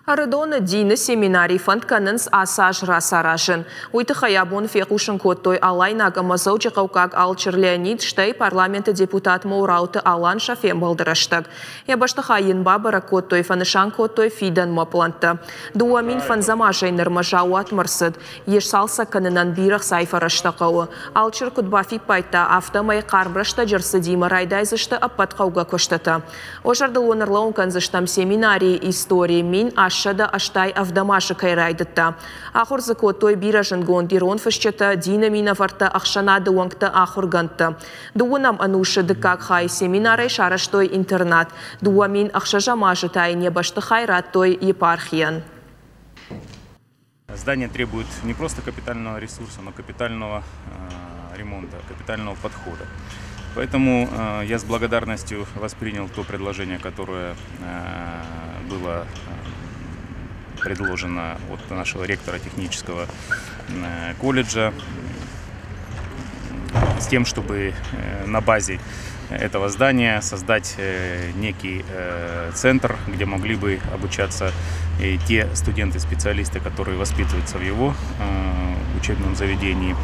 Ӕрыдоны дины семинари фӕнд кӕнынц ацы аз рацаразын. Уый тыххӕй абон фехъусын кодтой Алайнаг ӕмӕ Дзӕуджыхъӕуккаг алчыр Леонид, стӕй парламенты депутат Моурауты Алан сӕ фембӕлды рӕстӕг. Йӕ бӕстыхай йын бабӕрӕг кодтой, фӕнысан кодтой фидӕнмӕ пълӕнттӕ. 2005 азӕй нырмӕ заууатмӕ рцыд. Йе сцалцӕг кӕнынӕн бирӕ хцайы фӕрӕзтӕ хъӕуы. Алчыр куыд бафиппайдта, афтӕмӕй хъарм рӕстӕджы рцыдимӕ райдайдзысты ӕппӕт хъӕугӕ куыстытӕ. Уӕ зӕрдыл уын ӕрлӕууын кӕндзыстӕм семинарийы истори 1887 азы кӕй райдыдта. Ахуыр дзы кодтой бирӕ зындгонд ирон фысджытӕ, дины минӕвӕрттӕ, ӕхсӕнады уӕнгтӕ, ахуыргӕндтӕ. Дыууынӕм ӕнусы дыккаг хайы семинарӕй сарӕзтой интернат. 2006 азы та йын йӕ бӕстыхай радтой епархийӕн. Здание требует не просто капитального ресурса, но капитального ремонта, капитального подхода. Поэтому я с благодарностью воспринял то предложение, которое было предложено от нашего ректора технического колледжа, с тем, чтобы на базе этого здания создать некий центр, где могли бы обучаться и те студенты-специалисты, которые воспитываются в его учебном заведении.